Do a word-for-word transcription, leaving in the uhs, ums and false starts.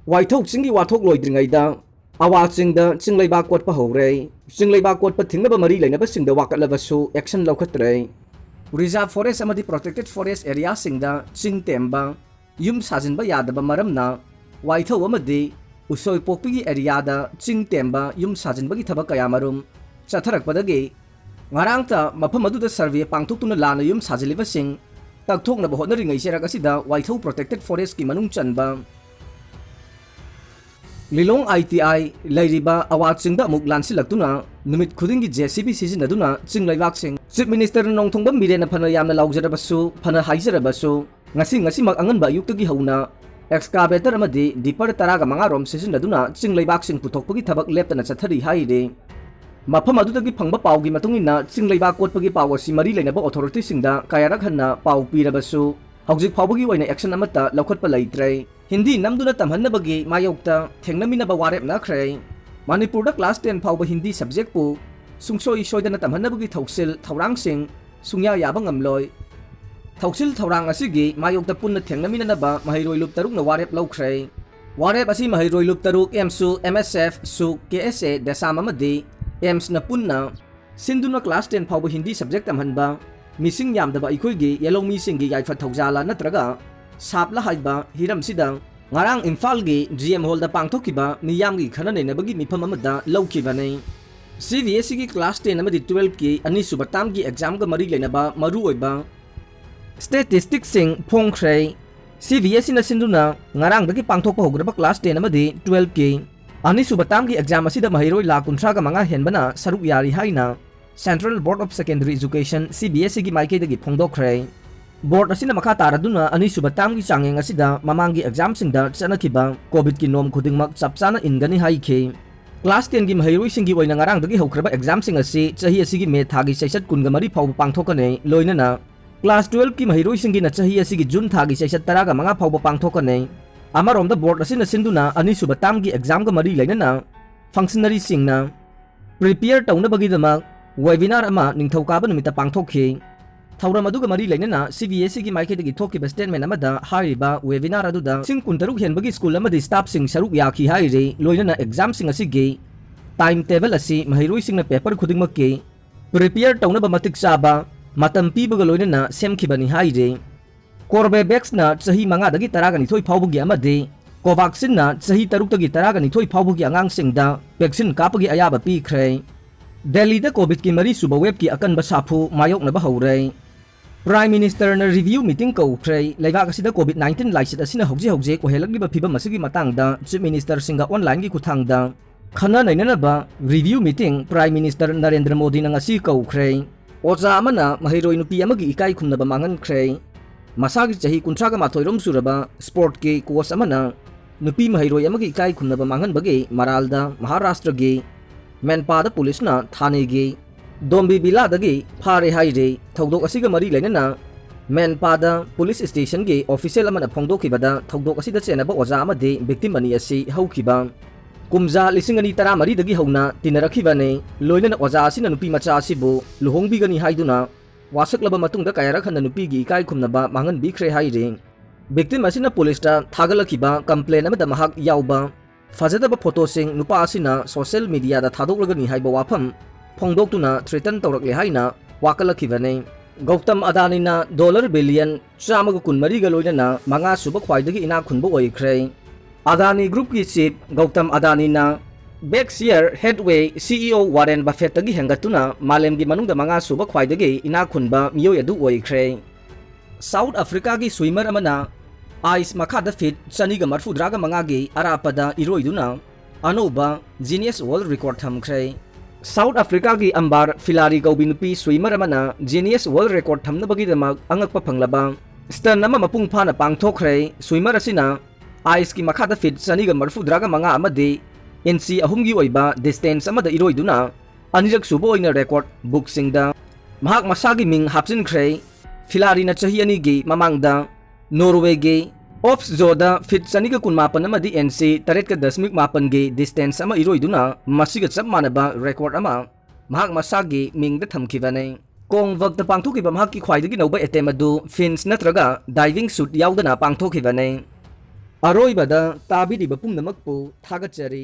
ꯋꯥꯏꯊꯧ ꯆꯤꯡꯒꯤ ꯋꯥꯊꯣꯛ ꯂꯣꯏꯗ꯭ꯔꯤꯉꯩꯗ ꯑꯋꯥ ꯆꯤꯡꯗ ꯆꯤꯡ ꯂꯩꯕꯥꯛ ꯀꯣꯠꯄ ꯍꯧꯔꯦ꯫ ꯆꯤꯡ ꯂꯩꯕꯥꯛ ꯀꯣꯠꯄ ꯊꯤꯡꯅꯕ ꯃꯔꯤ ꯂꯩꯅꯕꯁꯤꯡꯗ ꯋꯥꯀꯠꯂꯕꯁꯨ action ꯂꯧꯈꯠꯇ꯭ꯔꯦ꯫ Reserve Forest ꯑꯃꯗꯤ Protected Forest areaꯁꯤꯡꯗ ꯆꯤꯡ ꯇꯦꯝꯕ, ꯌꯨꯝ ꯁꯥꯖꯤꯟꯕ ꯌꯥꯗꯕ ꯃꯔꯝꯅ ꯋꯥꯏꯊꯧ ꯑꯃꯗꯤ ꯎꯁꯣꯏꯄꯣꯛꯄꯤꯒꯤ areaꯗ ꯆꯤꯡ ꯇꯦꯝꯕ, ꯌꯨꯝ ꯁꯥꯖꯤꯟꯕꯒꯤ ꯊꯕꯛ ꯀꯌꯥꯃꯔꯨꯝ ꯆꯠꯊꯔꯛꯄꯗꯒꯤ ꯉꯔꯥꯡꯇ ꯃꯐꯝ ꯑꯗꯨꯗ survey ꯄꯥꯡꯊꯣꯛꯇꯨꯅ ꯂꯥꯟꯅ ꯌꯨꯝ ꯁꯥꯖꯤꯜꯂꯤꯕꯁꯤꯡ ꯇꯛꯊꯣꯛꯅꯕ ꯍꯣꯠꯅꯔꯤꯉꯩ ꯆꯩꯔꯛ ꯑꯁꯤꯗ ꯋꯥꯏꯊꯧ Protected Forestꯀꯤ ꯃꯅꯨꯡ ꯆꯟꯕ ꯂꯤꯂꯣꯡ ITI ꯂꯩꯔꯤꯕ ꯑꯋꯥ ꯆꯤꯡꯗ ꯑꯃꯨꯛ ꯂꯥꯟꯁꯤꯜꯂꯛꯇꯨꯅ ꯅꯨꯃꯤꯠ ꯈꯨꯗꯤꯡꯒꯤ JCB ꯁꯤꯖꯤꯟꯅꯗꯨꯅ ꯆꯤꯡ ꯂꯩꯕꯥꯛꯁꯤꯡ Chief Minister ꯅꯣꯡꯊꯣꯡꯕꯝ ꯕꯤꯔꯦꯟꯅ ꯐꯅ ꯌꯥꯝꯅ ꯂꯥꯎꯖꯔꯕꯁꯨ, ꯐꯅ ꯍꯥꯏꯖꯔꯕꯁꯨ, ꯉꯁꯤ ꯉꯁꯤꯃꯛ ꯑꯉꯟꯕ ꯑꯌꯨꯛꯇꯒꯤ ꯍꯧꯅ excavator ꯑꯃꯗꯤ dipper ꯇꯔꯥꯒ ꯃꯉꯥ ꯔꯣꯝ ꯁꯤꯖꯤꯟꯅꯗꯨꯅ ꯆꯤꯡ ꯂꯩꯕꯥꯛꯁꯤꯡ ꯄꯨꯊꯣꯛꯄꯒꯤ ꯊꯕꯛ ꯂꯦꯞꯇꯅ ꯆꯠꯊꯔꯤ ꯍꯥꯏꯔꯤ꯫ ꯃꯐꯝ ꯑꯗꯨꯗꯒꯤ ꯐꯪꯕ ꯄꯥꯎꯒꯤ ꯃꯇꯨꯡ ꯏꯟꯅ ꯆꯤꯡ ꯂꯩꯕꯥꯛ ꯀꯣꯠꯄꯒꯤ ꯄꯥꯎ ꯑꯁꯤ ꯃꯔꯤ ꯂꯩꯅꯕ authorityꯁꯤꯡꯗ ꯀꯌꯥꯔꯛ ꯍꯟꯅ ꯄꯥꯎ ꯄꯤꯔꯕꯁꯨ ꯍꯧꯖꯤꯛ ꯐꯥꯎꯕꯒꯤ ꯑꯣꯏꯅ action ꯑꯃꯠꯇ ꯂꯧꯈꯠꯄ ꯂꯩꯇ꯭ꯔꯦ꯫ ꯍꯤꯟꯗꯤ ꯅꯝꯗꯨꯅ ꯇꯝꯍꯟꯅꯕꯒꯤ ꯃꯥꯌꯣꯛꯇ ꯊꯦꯡꯅꯃꯤꯟꯅꯕ ꯋꯥꯔꯦꯞꯅꯈ꯭ꯔꯦ꯫ ꯃꯅꯤꯄꯨꯔꯗ class ten ꯐꯥꯎꯕ ꯍꯤꯟꯗꯤ subjectꯄꯨ ꯁꯨꯡꯁꯣꯏ ꯁꯣꯏꯗꯅ ꯇꯝꯍꯟꯅꯕꯒꯤ ꯊꯧꯁꯤꯜ ꯊꯧꯔꯥꯡꯁꯤꯡ ꯁꯨꯡꯌꯥ ꯌꯥꯕ ꯉꯝꯂꯣꯏ꯫ ꯊꯧꯁꯤꯜ ꯊꯧꯔꯥꯡ ꯑꯁꯤꯒꯤ ꯃꯥꯌꯣꯛꯇ ꯄꯨꯟꯅ ꯊꯦꯡꯅꯃꯤꯟꯅꯅꯕ ꯃꯍꯩꯔꯣꯏ ꯂꯨꯞ ꯇꯔꯨꯛꯅ ꯋꯥꯔꯦꯞ ꯂꯧꯈ꯭ꯔꯦ꯫ ꯋꯥꯔꯦꯞ ꯑꯁꯤ ꯃꯍꯩꯔꯣꯏ ꯂꯨꯞ ꯇꯔꯨꯛ, AIIMSꯁꯨ, MSFꯁꯨ, KSA ꯗꯦꯁꯥꯝ ꯑꯃꯗꯤ AIIMSꯅ ꯄꯨꯟꯅ ꯁꯤꯟꯗꯨꯅ class ten ꯐꯥꯎꯕ ꯍꯤꯟꯗꯤ subject ꯇꯝꯍꯟꯕ, ꯃꯤꯁꯤꯡ ꯌꯥꯝꯗꯕ ꯑꯩꯈꯣꯏꯒꯤ ꯌꯦꯜꯍꯧꯃꯤꯁꯤꯡꯒꯤ ꯌꯥꯏꯐ ꯊꯧꯖꯥꯜꯂ ꯅꯠꯇ꯭ꯔꯒ ꯁꯥꯞꯂ ꯍꯥꯏꯕ ꯍꯤꯔꯝꯁꯤꯗ ꯉꯔꯥꯡ ꯏꯝꯐꯥꯜꯒꯤ GM Hallꯗ ꯄꯥꯡꯊꯣꯛꯈꯤꯕ ꯃꯤꯌꯥꯝꯒꯤ ꯈꯟꯅ ꯅꯩꯅꯕꯒꯤ ꯃꯤꯐꯝ ꯑꯃꯗ ꯂꯧꯈꯤꯕꯅꯤ꯫ CBSEꯒꯤ class ten ꯑꯃꯗꯤ twelveꯀꯤ ꯑꯅꯤꯁꯨꯕ termꯒꯤ examꯒ ꯃꯔꯤ ꯂꯩꯅꯕ ꯃꯔꯨꯑꯣꯏꯕ statisticꯁꯤꯡ ꯐꯣꯡꯈ꯭ꯔꯦ꯫ CBSEꯅ ꯁꯤꯟꯗꯨꯅ ꯉꯔꯥꯡꯗꯒꯤ ꯄꯥꯡꯊꯣꯛꯄ ꯍꯧꯈ꯭ꯔꯕ class ten ꯑꯃꯗꯤ twelveꯀꯤ ꯑꯅꯤꯁꯨꯕ termꯒꯤ exam ꯑꯁꯤꯗ ꯃꯍꯩꯔꯣꯏ ꯂꯥꯈ ꯀꯨꯟꯊ꯭ꯔꯥꯒ ꯃꯉꯥ ꯍꯦꯟꯕꯅ ꯁꯔꯨꯛ ꯌꯥꯔꯤ ꯍꯥꯏꯅ Central Board of Secondary Education, CBSEꯒꯤ ꯃꯥꯏꯀꯩꯗꯒꯤ ꯐꯣꯡꯗꯣꯛꯈ꯭ꯔꯦ꯫ Board ꯑꯁꯤꯅ ꯃꯈꯥ ꯇꯥꯔꯗꯨꯅ ꯑꯅꯤꯁꯨꯕ termꯒꯤ ꯆꯥꯡꯌꯦꯡ ꯑꯁꯤꯗ ꯃꯃꯥꯡꯒꯤ examꯁꯤꯡꯗ ꯆꯠꯅꯈꯤꯕ COVIDꯀꯤ ꯅꯤꯌꯣꯝ ꯈꯨꯗꯤꯡꯃꯛ ꯆꯞ ꯆꯥꯅ ꯏꯟꯒꯅꯤ ꯍꯥꯏꯈꯤ꯫ Class tenꯒꯤ ꯃꯍꯩꯔꯣꯏꯁꯤꯡꯒꯤ ꯑꯣꯏꯅ ꯉꯔꯥꯡꯗꯒꯤ ꯍꯧꯈ꯭ꯔꯕ examꯁꯤꯡ ꯑꯁꯤ ꯆꯍꯤ ꯑꯁꯤꯒꯤ May ꯊꯥꯒꯤ ꯆꯩꯆꯠ ꯀꯨꯟꯒ ꯃꯔꯤ ꯐꯥꯎꯕ ꯄꯥꯡꯊꯣꯛꯀꯅꯤ꯫ ꯂꯣꯏꯅꯅ class twelveꯀꯤ ꯃꯍꯩꯔꯣꯏꯁꯤꯡꯒꯤꯅ ꯆꯍꯤ ꯑꯁꯤꯒꯤ June ꯊꯥꯒꯤ ꯆꯩꯆꯠ ꯇꯔꯥꯒ ꯃꯉꯥ ꯐꯥꯎꯕ ꯄꯥꯡꯊꯣꯛꯀꯅꯤ꯫ ꯑꯃꯔꯣꯝꯗ board ꯑꯁꯤꯅ ꯁꯤꯟꯗꯨꯅ ꯑꯅꯤꯁꯨꯕ termꯒꯤ examꯒ ꯃꯔꯤ ꯂꯩꯅꯅ functionaryꯁꯤꯡꯅ prepare ꯇꯧꯅꯕꯒꯤꯗꯃꯛ webinar ꯑꯃ ꯅꯤꯡꯊꯧꯀꯥꯕ ꯅꯨꯃꯤꯠꯇ ꯄꯥꯡꯊꯣꯛꯈꯤ꯫ ꯊꯧꯔꯝ ꯑꯗꯨꯒ ꯃꯔꯤ ꯂꯩꯅꯅ ꯁꯤ ꯕꯤ ꯑꯦꯁ ꯏꯒꯤ ꯃꯥꯏꯀꯩꯗꯒꯤ ꯊꯣꯛꯈꯤꯕ ꯁ꯭ꯇꯦꯠꯃꯦꯟ ꯑꯃꯗ ꯍꯥꯏꯔꯤꯕ ꯋꯦꯕꯤꯅꯥꯔ ꯑꯗꯨꯗ ꯂꯤꯁꯤꯡ ꯀꯨꯟꯇꯔꯨꯛ ꯍꯦꯟꯕꯒꯤ ꯁ꯭ꯀꯨꯜ ꯑꯃꯗꯤ ꯁ꯭ꯇꯥꯐꯁꯤꯡ ꯁꯔꯨꯛ ꯌꯥꯈꯤ ꯍꯥꯏꯔꯤ꯫ ꯂꯣꯏꯅꯅ ꯑꯦꯛꯖꯥꯝꯁꯤꯡ ꯑꯁꯤꯒꯤ ꯇꯥꯏꯝ ꯇꯦꯕꯜ ꯑꯁꯤ ꯃꯍꯩꯔꯣꯏꯁꯤꯡꯅ ꯄꯦꯄꯔ ꯈꯨꯗꯤꯡꯃꯛꯀꯤ ꯄ꯭ꯔꯤꯄꯦꯌꯔ ꯇꯧꯅꯕ ꯃꯇꯤꯛ ꯆꯥꯕ ꯃꯇꯝ ꯄꯤꯕꯒ ꯂꯣꯏꯅꯅ ꯁꯦꯝꯈꯤꯕꯅꯤ ꯍꯥꯏꯔꯤ꯫ ꯀꯣꯔꯕꯦꯕꯦꯛꯁꯅ ꯆꯍꯤ ꯃꯉꯥꯗꯒꯤ ꯇꯔꯥꯒ ꯅꯤꯊꯣꯏ ꯐꯥꯎꯕꯒꯤ ꯑꯃꯗꯤ ꯀꯣꯚꯥꯛꯁꯤꯟꯅ ꯆꯍꯤ ꯇꯔꯨꯛꯇꯒꯤ ꯇꯔꯥꯒ ꯅꯤꯊꯣꯏ ꯐꯥꯎꯕꯒꯤ ꯑꯉꯥꯡꯁꯤꯡꯗ ꯚꯦꯛꯁꯤꯟ ꯀꯥꯞꯄꯒꯤ ꯑꯌꯥꯕ ꯄꯤꯈ꯭ꯔꯦ꯫ ꯗꯦꯜꯂꯤꯗ ꯀꯣꯚꯤꯗꯀꯤ ꯃꯔꯤꯁꯨꯕ ꯋꯦꯕꯀꯤ ꯑꯀꯟꯕ ꯁꯥꯐꯨ ꯃꯥꯌꯣꯛꯅꯕ ꯍꯧꯔꯦ꯫ ꯄ꯭ꯔꯥꯏꯝ ꯃꯤꯅꯤꯁꯇꯔꯅ ꯔꯤꯚꯤꯌꯨ ꯃꯤꯇꯤꯡ ꯀꯧꯈ꯭ꯔꯦ꯫ ꯂꯩꯕꯥꯛ ꯑꯁꯤꯗ ꯀꯣꯚꯤꯗ ꯅꯥꯏꯟꯇꯤꯟ ꯂꯥꯏꯆꯠ ꯑꯁꯤꯅ ꯍꯧꯖꯤꯛ ꯍꯧꯖꯤꯛ ꯑꯣꯏꯍꯜꯂꯛꯂꯤꯕ ꯐꯤꯕꯝ ꯑꯁꯤꯒꯤ ꯃꯇꯥꯡꯗ ꯆꯤꯐ ꯃꯤꯅꯤꯁꯇꯔꯁꯤꯡꯒ ꯑꯣꯟꯂꯥꯏꯟꯒꯤ ꯈꯨꯠꯊꯥꯡꯗ ꯈꯟꯅ ꯅꯩꯅꯅꯕ review meeting prime minister Narendra ꯃꯣꯗꯤꯅ ꯉꯁꯤ ꯀꯧꯈ꯭ꯔꯦ꯫ ꯑꯣꯖꯥ ꯑꯃꯅ ꯃꯍꯩꯔꯣꯏ ꯅꯨꯄꯤ ꯑꯃꯒꯤ ꯏꯀꯥꯏ ꯈꯨꯝꯅꯕ ꯃꯥꯡꯍꯟꯈ꯭ꯔꯦ꯫ ꯃꯁꯥꯒꯤ ꯆꯍꯤ ꯀꯨꯟꯊ꯭ꯔꯥꯒ ꯃꯥꯊꯣꯏꯔꯣꯝ ꯁꯨꯔꯕ ꯁ꯭ꯄꯣꯔꯠꯀꯤ ꯀꯣꯆ ꯑꯃꯅ ꯅꯨꯄꯤ ꯃꯍꯩꯔꯣꯏ ꯑꯃꯒꯤ ꯏꯀꯥꯏ ꯈꯨꯝꯅꯕ ꯃꯥꯡꯍꯟꯕꯒꯤ ꯃꯔꯥꯜꯗ ꯃꯍꯥꯔꯥꯁꯇ꯭ꯔꯒꯤ ꯃꯦꯟꯄꯥꯗ ꯄꯨꯂꯤꯁꯅ ꯊꯥꯅꯦꯒꯤ ꯗꯣꯝꯕꯤꯕꯤꯂꯥꯗꯒꯤ ꯐꯥꯔꯦ ꯍꯥꯏꯔꯤ꯫ ꯊꯧꯗꯣꯛ ꯑꯁꯤꯒ ꯃꯔꯤ ꯂꯩꯅꯅ ꯃꯦꯟꯄꯥꯗ ꯄꯨꯂꯤꯁ ꯁ꯭ꯇꯦꯁꯟꯒꯤ ꯑꯣꯐꯤꯁꯤꯌꯦꯜ ꯑꯃꯅ ꯐꯣꯡꯗꯣꯛꯈꯤꯕꯗ, ꯊꯧꯗꯣꯛ ꯑꯁꯤꯗ ꯆꯦꯟꯅꯕ ꯑꯣꯖꯥ ꯑꯃꯗꯤ ꯚꯤꯛꯇꯤꯝ ꯑꯅꯤ ꯑꯁꯤ ꯍꯧꯈꯤꯕ ꯀꯨꯝꯖꯥ ꯂꯤꯁꯤꯡ ꯑꯅꯤ ꯇꯔꯥꯃꯔꯤꯗꯒꯤ ꯍꯧꯅ ꯇꯤꯟꯅꯔꯛꯈꯤꯕꯅꯤ꯫ ꯂꯣꯏꯅꯅ ꯑꯣꯖꯥ ꯑꯁꯤꯅ ꯅꯨꯄꯤ ꯃꯆꯥ ꯑꯁꯤꯕꯨ ꯂꯨꯍꯣꯡꯕꯤꯒꯅꯤ ꯍꯥꯏꯗꯨꯅ ꯋꯥꯁꯛꯂꯕ ꯃꯇꯨꯡꯗ ꯀꯌꯥꯔꯛ ꯍꯟꯅ ꯅꯨꯄꯤꯒꯤ ꯏꯀꯥꯏ ꯈꯨꯝꯅꯕ ꯃꯥꯡꯍꯟꯕꯤꯈ꯭ꯔꯦ ꯍꯥꯏꯔꯤ꯫ ꯚꯤꯛꯇꯤꯝ ꯑꯁꯤꯅ ꯄꯨꯂꯤꯁꯇ ꯊꯥꯒꯠꯂꯛꯈꯤꯕ ꯀꯝꯄ꯭ꯂꯦꯟ ꯑꯃꯗ ꯃꯍꯥꯛ ꯌꯥꯎꯕ ꯐꯖꯗꯕ ꯐꯣꯇꯣꯁꯤꯡ ꯅꯨꯄꯥ ꯑꯁꯤꯅ ꯁꯣꯁꯤꯌꯦꯜ ꯃꯤꯗꯤꯌꯥꯗ ꯊꯥꯗꯣꯛꯂꯒꯅꯤ ꯍꯥꯏꯕ ꯋꯥꯐꯝ ꯐꯣꯡꯗꯣꯛꯇꯨꯅ ꯊ꯭ꯔꯦꯇꯟ ꯇꯧꯔꯛꯂꯦ ꯍꯥꯏꯅ ꯋꯥꯀꯠꯂꯛꯈꯤꯕꯅꯤ꯫ ꯒꯧꯇꯝ ꯑꯗꯥꯅꯤꯅ ꯗꯣꯂꯔ ꯕꯤꯂꯤꯌꯟ ꯆꯥꯝꯃꯒ ꯀꯨꯟꯃꯔꯤꯒ ꯂꯣꯏꯅꯅ ꯃꯉꯥ ꯁꯨꯕ ꯈ꯭ꯋꯥꯏꯗꯒꯤ ꯏꯅꯥꯛ ꯈꯨꯟꯕ ꯑꯣꯏꯈ꯭ꯔꯦ꯫ ꯑꯗꯥꯅꯤ ꯒ꯭ꯔꯨꯞꯀꯤ ꯆꯤꯐ ꯒꯧꯇꯝ ꯑꯗꯥꯅꯤꯅ ꯕꯦꯛꯁꯤꯌꯔ ꯍꯦꯠꯋꯦ ꯁꯤ ꯏ ꯑꯣ ꯋꯥꯔꯦꯟ ꯕꯐꯦꯠꯇꯒꯤ ꯍꯦꯟꯒꯠꯇꯨꯅ ꯃꯥꯂꯦꯝꯒꯤ ꯃꯅꯨꯡꯗ ꯃꯉꯥ ꯁꯨꯕ ꯈ꯭ꯋꯥꯏꯗꯒꯤ ꯏꯅꯥꯛ ꯈꯨꯟꯕ ꯃꯤꯑꯣꯏ ꯑꯗꯨ ꯑꯣꯏꯈ꯭ꯔꯦ꯫ ꯁꯥꯎꯠ ꯑꯐ꯭ꯔꯤꯀꯥꯒꯤ ꯁ꯭ꯋꯤꯃꯔ ꯑꯃꯅ ꯑꯥꯏꯁ ꯃꯈꯥꯗ ꯐꯤꯠ ꯆꯅꯤꯒ ꯃꯔꯐꯨꯗ꯭ꯔꯥꯒ ꯃꯉꯥꯒꯤ ꯑꯔꯥꯞꯄꯗ ꯏꯔꯣꯏꯗꯨꯅ ꯑꯅꯧꯕ ꯖꯤꯅꯤꯌꯁ ꯋꯥꯔꯜꯗ ꯔꯦꯀꯣꯔꯗ ꯊꯝꯈ꯭ꯔꯦ꯫ ꯁꯥꯎꯠ ꯑꯐ꯭ꯔꯤꯀꯥꯒꯤ ꯑꯝꯕꯥꯔ ꯐꯤꯂꯥꯔꯤ ꯀꯧꯕꯤ ꯅꯨꯄꯤ ꯁ꯭ꯋꯤꯃꯔ ꯑꯃꯅ ꯖꯤꯅꯤꯌꯁ ꯋꯥꯔꯜꯗ ꯔꯦꯀꯣꯔꯗ ꯊꯝꯅꯕꯒꯤꯗꯃꯛ ꯑꯉꯛꯄ ꯐꯪꯂꯕ ꯁ꯭ꯇꯟ ꯑꯃ ꯃꯄꯨꯡ ꯐꯥꯅ ꯄꯥꯡꯊꯣꯛꯈ꯭ꯔꯦ꯫ ꯁ꯭ꯋꯤꯃꯔ ꯑꯁꯤꯅ ꯑꯥꯏꯁꯀꯤ ꯃꯈꯥꯗ ꯐꯤꯠ ꯆꯅꯤꯒ ꯃꯔꯐꯨꯗ꯭ꯔꯥꯒ ꯃꯉꯥ ꯑꯃꯗꯤ ꯏꯟꯆꯤ ꯑꯍꯨꯝꯒꯤ ꯑꯣꯏꯕ ꯗꯤꯁꯇꯦꯟꯁ ꯑꯃꯗ ꯏꯔꯣꯏꯗꯨꯅ ꯑꯅꯤꯔꯛ ꯁꯨꯕ ꯑꯣꯏꯅ ꯔꯦꯀꯣꯔꯗ ꯕꯨꯛꯁꯤꯡꯗ ꯃꯍꯥꯛ ꯃꯁꯥꯒꯤ ꯃꯤꯡ ꯍꯥꯞꯆꯤꯟꯈ꯭ꯔꯦ꯫ ꯐꯤꯂꯥꯔꯤꯅ ꯆꯍꯤ ꯑꯅꯤꯒꯤ ꯃꯃꯥꯡꯗ ꯅꯣꯔꯋꯦꯒꯤ ꯑꯣꯞꯁꯖꯣꯗ ꯐꯤꯠ ꯆꯅꯤꯒ ꯀꯨꯟꯃꯥꯄꯟ ꯑꯃꯗꯤ ꯏꯟꯆꯤ ꯇꯔꯦꯠꯀ ꯗꯁꯃꯤꯛ ꯃꯥꯄꯟꯒꯤ ꯗꯤꯁꯇꯦꯟꯁ ꯑꯃ ꯏꯔꯣꯏꯗꯨꯅ ꯃꯁꯤꯒ ꯆꯞ ꯃꯥꯟꯅꯕ ꯔꯦꯀꯣꯔꯗ ꯑꯃ ꯃꯍꯥꯛ ꯃꯁꯥꯒꯤ ꯃꯤꯡꯗ ꯊꯝꯈꯤꯕꯅꯤ꯫ ꯀꯣꯡ ꯋꯛꯇ ꯄꯥꯡꯊꯣꯛꯈꯤꯕ ꯃꯍꯥꯛꯀꯤ ꯈ꯭ꯋꯥꯏꯗꯒꯤ ꯅꯧꯕ ꯑꯦꯇꯦꯝ ꯑꯗꯨ ꯐꯤꯟꯁ ꯅꯠꯇ꯭ꯔꯒ ꯗꯥꯏꯚꯤꯡ ꯁꯨꯠ ꯌꯥꯎꯗꯅ ꯄꯥꯡꯊꯣꯛꯈꯤꯕꯅꯤ꯫ ꯑꯔꯣꯏꯕꯗ ꯇꯥꯕꯤꯔꯤꯕ ꯄꯨꯝꯅꯃꯛꯄꯨ ꯊꯥꯒꯠꯆꯔꯤ꯫